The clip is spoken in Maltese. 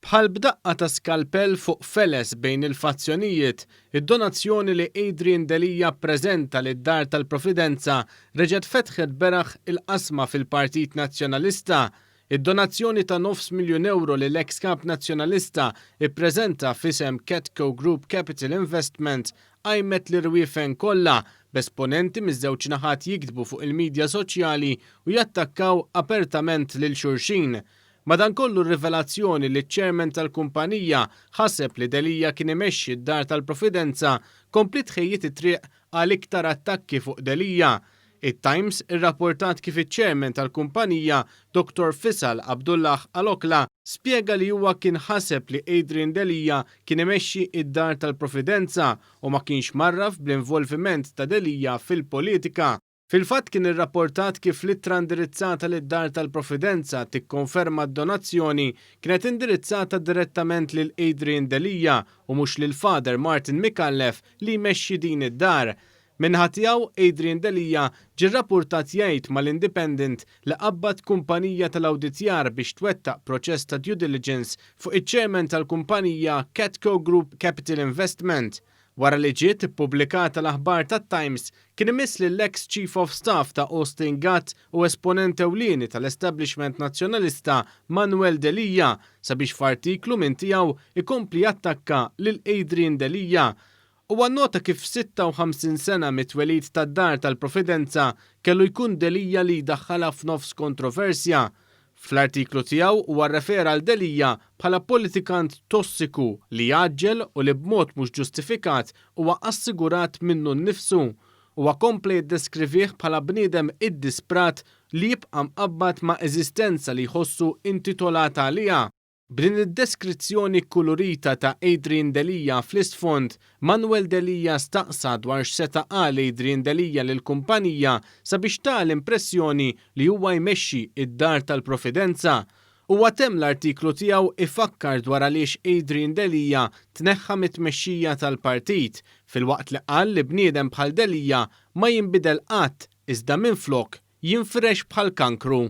Bħal b'daqqa ta' skalpell fuq feles bejn il-fazzjonijiet, id-donazzjoni li Adrian Delia ppreżenta lid-Dar tal-Providenza reġgħet fetħet beraħ il-qasma fil-Partit Nazzjonalista. Id-donazzjoni ta' nofs miljun ewro li l-eks Kap Nazzjonalista ppreżenta f'isem Catco Group Capital Investment qajmet l-irwiefen kollha, b'esponenti miż-żewġ naħat jiktbu fuq il-midja soċjali u jattakkaw apertament lil xulxin. Madankollu r-rivelazzjoni li ċ-chairman tal-kumpanija ħaseb li Delia kien imexxi d-Dar tal-Providenza kompliet ħejjiet it-triq għal iktar attakki fuq Delia. It-Times irrapportat kif iċ-chairman tal-kumpanija, Dottor Fisal Abdullah Alokla, spjega li huwa kien ħaseb li Adrian Delia kien imexxi d-Dar tal-Providenza u ma kienx mgħarraf bl-involviment ta' Delia fil-politika. Fil-fatt kien irrapportat kif l-ittra indirizzata lid-Dar tal-Providenza tikkonferma d-donazzjoni kienet indirizzata direttament lil Adrian Delia u mhux lil Father Martin Micallef li jmexxi din id-dar. Min-naħa tiegħu, Adrian Delia ġie rrappurtat jgħid mal-Independent li qabbad kumpanija tal-awditjar biex twettaq proċess ta' due diligence fuq iċ-chairman tal-kumpanija Catco Group Capital Investment. Wara li ġiet ippubblikata l-aħbar tat-Times, kien imiss lill-eks Chief of Staff ta' Austin Gatt u esponent ewlieni tal-establishment Nazzjonalista Manuel Delia sabiex f'artiklu minn tiegħu ikompli jattakka lil Adrian Delia. Huwa nnota kif 56 sena mit-twelid tad-Dar tal-Providenza kellu jkun Delia li jdaħħalha f'nofs kontroversja. Fl-artiklu tiegħu huwa rrefera għal Delia bħala politikant tossiku li jgħaġġel u li b'mod mhux ġustifikat huwa assigurat minnu nnifsu. Huwa kompla jiddeskrivih bħala bniedem iddisprat li jibqa' mqabbad ma' eżistenza li jħossu intitolat għaliha. B'din id-deskrizzjoni kkulurita ta' Adrian Delia fl-isfond, Manuel Delia staqsa dwar x'seta' qal Adrian Delia lill-kumpanija sabiex ta l-impressjoni li huwa jmexxi d-Dar tal-Providenza. Huwa temm l-artiklu tiegħu ifakkar dwar għaliex Adrian Delia tneħħa mit-tmexxija tal-partit, filwaqt li qal li bniedem bħal Delia ma jinbidel qatt iżda minflok jinfirex bħal kankru.